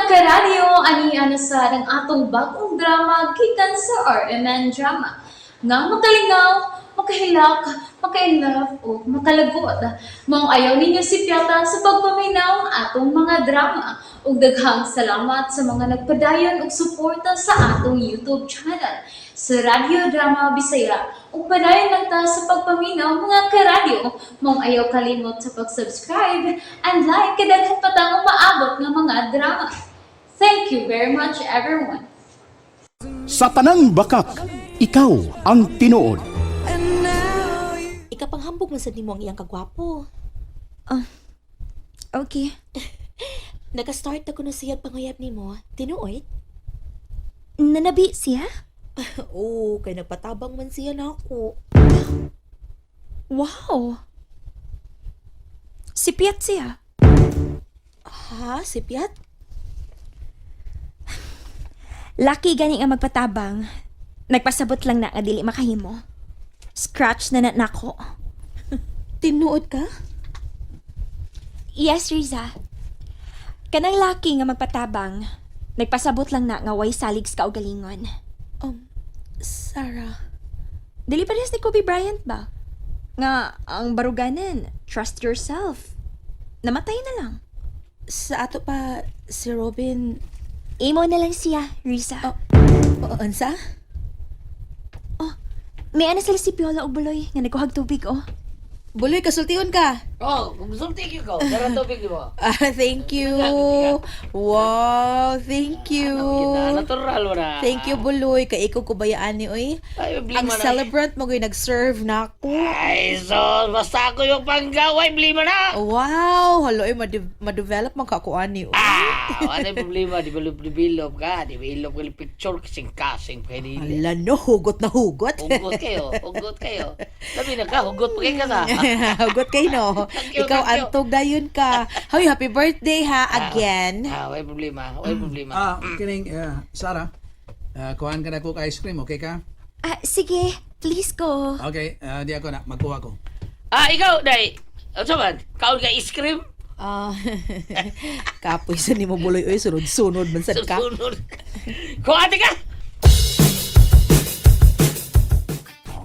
Karadyo, ani ana sa ang atong bagong drama gikan sa RMN Drama. Nga makalingaw, makahilak, maka-inlove o makalagot. Maong ayaw ninyo sipyata sa pagpaminaw ang atong mga drama. Ug daghang salamat sa mga nagpadayon og suporta sa atong YouTube channel sa Radyo Drama Bisaya. Ug padayon lang ta sa pagpaminaw, mga karadyo. Maong ayaw kalimot sa pag-subscribe and like kay daghan pa tang umaabot nga mga drama. Thank you very much, everyone. Sa tanang bakak, ikaw ang tinuod. Ikapanghambog man sad nimo ang iyang kagwapo. Okay. Naka-start ako na siya pangayab nimo. Tinuod? Nanabi siya? Oo, kay nagpatabang man siya nako. Wow! Si Piat siya. Ha, si Piat? Laki gani nga magpatabang. Nagpasabot lang na nga dili makahimo. Scratch na na nako. Tinuod ka? Yes, Riza. Kanang laki nga magpatabang. Nagpasabot lang na nga way salig sa kaugalingon. Sarah. Dili parehas ni Kobe Bryant ba? Nga ang baruganan, trust yourself. Namatay na lang. Sa ato pa, si Robin. Imo na lang siya, Riza. Oh. O, unsa? May ana sila si Piola og Buloy nga nagkuhag tubig oh. Buloy, kasultihon ka. Oh, kung you ko. Dara tubig mo. Ah, thank you. Wow, thank you. Ano, natural mo na. Thank you, Buloy. Kay ikaw kubayaan ni oy. Ay, Ang blima na. celebrant mo goy nag-serve na ako. Ay, so, basta ako yung panggaway, blima na. Wow, halo ay ma-develop man ka ako ani oy. Ah, wala yung problema. Di ba develop ka? Di ba ilop ka yung picture kasing kasing pwede. Ala no, hugot na hugot. Hugot kayo, hugot kayo. Labi na ka, hugot pa kayo ka sa. Hugot kay no. Thank you, Ikaw thank you. antog dayon ka. Hoy, happy birthday ha again. Ah, wala problema, wala problema. Ah, kining Sarah. Kuhaan ka na ko ice cream, okay ka? Ah, sige. Please go. Okay, di ako na, magkuha ko. Ah, ikaw, day. Ano man? Kaon ka ice cream? Ah, kapoy sa nimo Buloy oy, sunod-sunod man sad ka. Susunod. Kuha ka!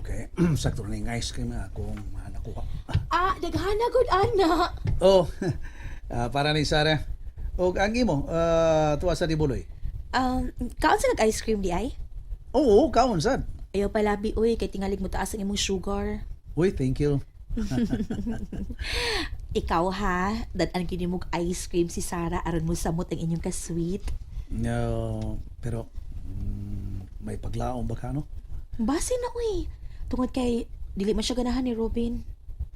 Okay, sakto na yung ice cream na akong nakuha. Ah, daghana gud ana. Oh, para ni Sarah. Og ang imo, tuwa sa di Buloy. Kaon sa nag ice cream di ay? Oo, kaon sad. Ayaw palabi oy kay tingalig mo taas ang imong sugar. Uy, thank you. Ikaw ha, dad-an kini mo ice cream si Sarah aron mo samot ang inyong ka-sweet. No, pero may paglaom ba ka, no? Base na uy. Tungod kay dili man siya ganahan ni Robin.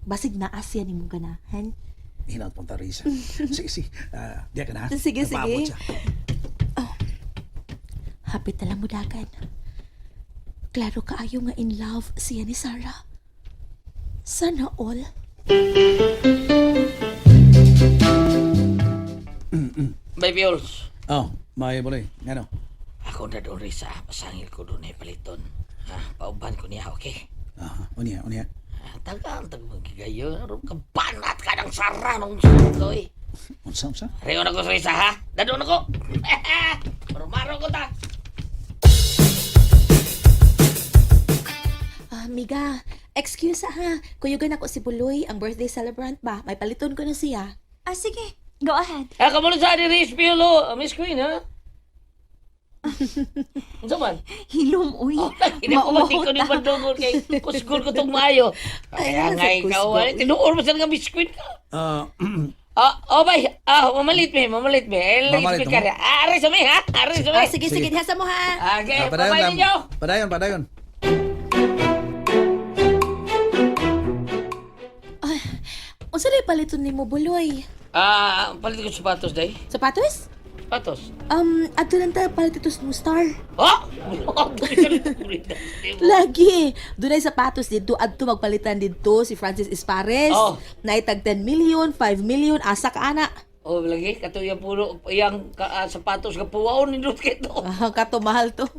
Basig naa siya nimo ganahan. Hinaut pong tarisa. Sige, sige. Di ka na. Ha? Sige, sige. Napaabot siya. Hapit na lang mo dagan. Klaro kaayo nga in love siya ni Sarah. Sana all. May Biols. Oh, may Buloy. Ngano? Ako na doon, Risa. Pasangil ko doon ay paliton. Ha, pauban ko niya, okay? Ah, unya, unya. Ah, tagal, tagal magigayo. Aron ka banat ka ng sara nung sunod ko eh. Unsa, unsa? Reon ako sa Risa, ha? Dadon ako! Marumaro ko ta! Ah, amiga, excuse ha. Kuyugan ako si Buloy, ang birthday celebrant ba? May paliton ko na siya. Ah, sige. Go ahead. Ah, kamulo sa ni Riz Piolo, Miss Queen, ha? Unsa man? Hilom, uy. Oh, hindi ko man di ko ni Bandungon kay kusgol ko tong maayo. Kaya Ay, nga ikaw, kusgol. ay, tinuor mo sa nga Miss Queen ka. Ah, Ah, oh, bay. Ah, mamalit me, mamalit me. Eh, Mamalit, speaker. no? Ah, ari sa mi, ha? Ari sa mi. Ah, sige, sige, diha sa mo ha. Okay, padayon bye-bye lang. ninyo. Padayon, padayon. Unsa na paliton nimo Buloy? Ah, palit ko sapatos, day. Sapatos? Sapatos. Adto lang ta palit ito sa Star. Oh! Lagi. Dunay sapatos didto adto magpalitan didto si Francis Espares. Oh. Naitag 10 million, 5 million asa ka ana. Oh, lagi kato yung puno, yang ka, sapatos ka puwaon nindot kito. Ah, kato mahal to.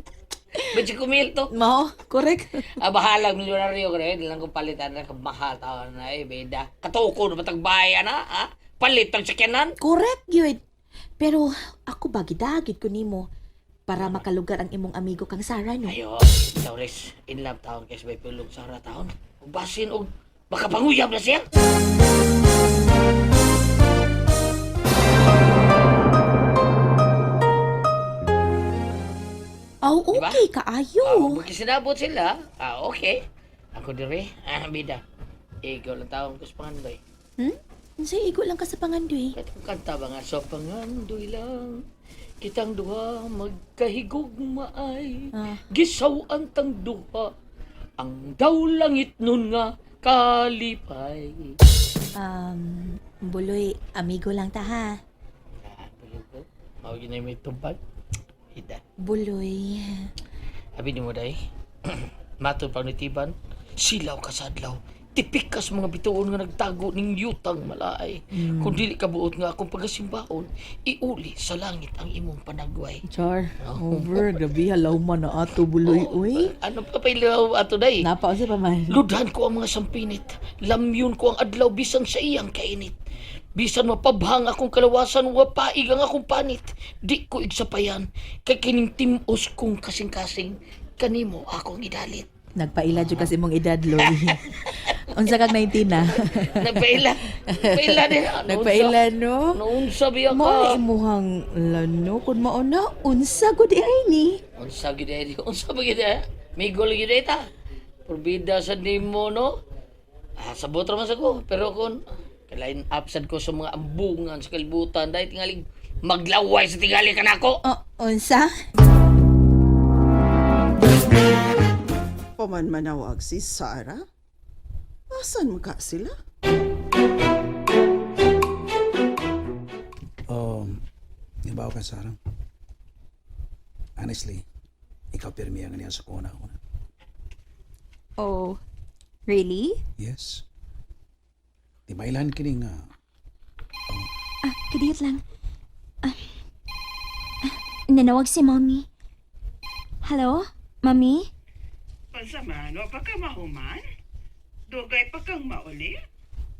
Medyo kumil to. Mao, correct. Ah, bahalang milyonaryo ko rin. Lang ko palitan na kamahal tao na eh, beda. Katuko na batag bayan na, ha? Palit ang sakyanan. Correct gyud. Pero ako ba gidagit ko nimo para makalugar ang imong amigo kang Sarah, no? Ayo, Taures, in love taon kay sa pulong Sara taon. Ug basin og makapanguyab na siya. Oh, Diba? okay kaayo. Ah, magkisinabot sila. Ah, okay. Ako dire, bida. Ikaw lang taon ko sa pangandoy. Hmm? Unsay igo lang ka sa pangandoy? Kahit kung kanta ba nga, sa pangandoy lang, kitang duha magkahigugmaay, gisaw ang tang duha, ang daw langit nun nga kalipay. Buloy, amigo lang ta ha. Ah, bulo ko. Mao yun ay may tumpag. Ida. Buloy. Abi ni mo day. Matod pang nitiban, silaw ka sa adlaw. Tipik ka sa mga bituon nga nagtago ning yutang malaay. Kung dili ka buot nga akong pagasimbahon, iuli sa langit ang imong panagway. Char, over, grabe, halaw man na ato, Buloy, uy. Ano pa pailaw ato day? Napa, unsa pa man? Ludhan ko ang mga sampinit. Lamyon ko ang adlaw bisan sa iyang kainit. Bisan mapabhang akong kalawasan, wapaig ang akong panit. Di ko igsapayan, kay kining timos kong kasing-kasing, kanimo akong idalit. Nagpaila jud kasi imong edad, Loy. Unsa kag 19 na? Nagpaila. Nagpaila din. Ano, Nagpaila, no? Naunsa biya Mao na ka. imuhang lano kun mao na unsa gud ay ni. Unsa gid ay, unsa ba gid ay? Migol gid ay ta. Purbida sa nimo no. Ah, sabot ra man sa ko, pero kun kalain up sad ko sa mga ambungan sa kalibutan dahil tingaling maglaway sa tingali kanako. Oh, unsa? Paman manawag si Sarah? Asan man ka sila? Ibaw ka, Sarah. Honestly, ikaw pirmi ang niya sa kuna ako na. Oh, really? Yes. Di mailan kini nga Ah, kadiyot lang. Nanawag si Mommy. Hello, Mommy? Pasamano pa ka mahuman? Dugay pa kang mauli?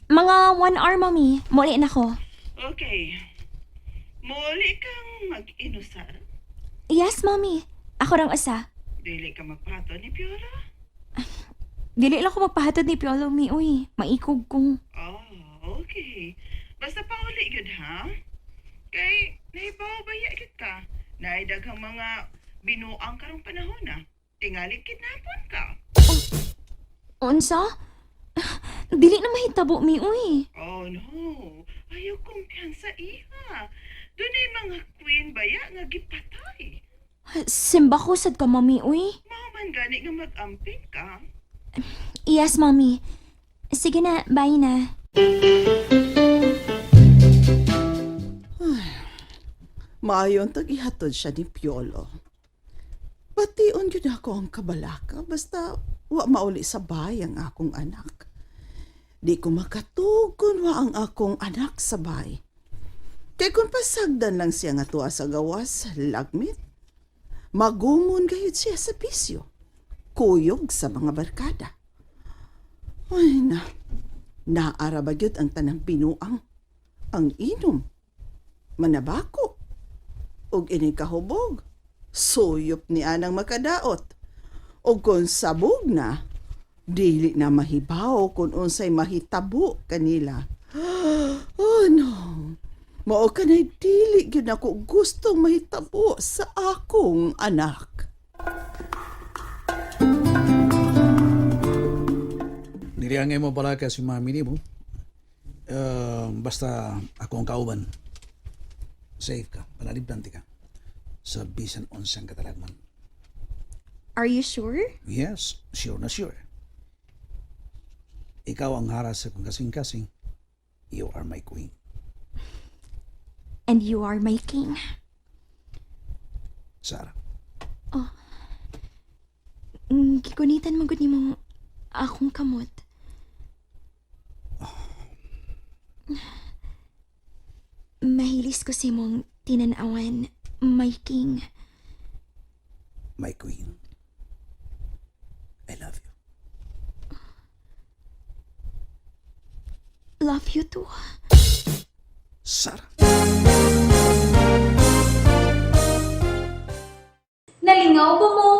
Mga 1 hour, Mommy. Muli na ko. Okay. Mauli kang mag-inusar? Yes, Mommy. Ako rang usa. Dili ka magpato ni Piolo? Dili lang ko magpahatod ni Piolo, Mi. Uy, maikog ko. Oh, okay. Basta pauli gyud ha? Kay nahibaw ba ya gyud ka? Naay daghang mga binuang karong panahon na. Tingali kidnapon ka. Unsa? Dili na mahitabo, Mi. Uy. Oh no, ayaw kumpiyansa iha. Dunay mga queen baya nga gipatay. Simba ko sad ka, Mommy. Uy. Mao man gani nga mag-amping ka. Yes, Mommy. Sige na, bye na. Maayon tag ihatod siya ni Piolo. Bation yun ako ang kabalaka basta wa mauli sa bay ang akong anak. Di ko makatugon wa ang akong anak sa bay. Kay kung pasagdan lang siya nga tuwa sa gawas, lagmit, magumon gayud siya sa bisyo, kuyog sa mga barkada. Ay na, naara ba gyud ang tanang binuang, ang inom, manabako, ug ining kahubog. Suyop ni anang makadaot. Ug kung sabog na, dili na mahibaw kung unsay mahitabo kanila. Oh no. Mao kanay dili gyud ako gustong mahitabo sa akong anak. Dili ang imo balaka si mami nimo. Basta ako ang kauban. Safe ka, panalibdan ti ka. Sa bisan unsang katalagman. Are you sure? Yes, sure na sure. Ikaw ang haras sa kong kasing-kasing. You are my queen. And you are my king. Sarah. Gigunitan mo gud nimo akong kamot. Mahilis ko sa imong tinanawan, my king. My queen. I love you. Love you too. Sarah. Nalingaw ba mo?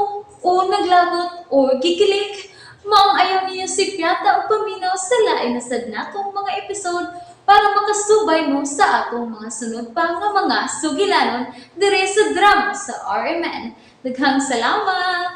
O naglagot o gikilig? Maong ayaw niyo si Piata o paminaw sa lain na sad natong mga episode para makasubay mo sa atong mga sunod pa nga mga sugilanon dire sa drama sa RMN. Daghang salamat!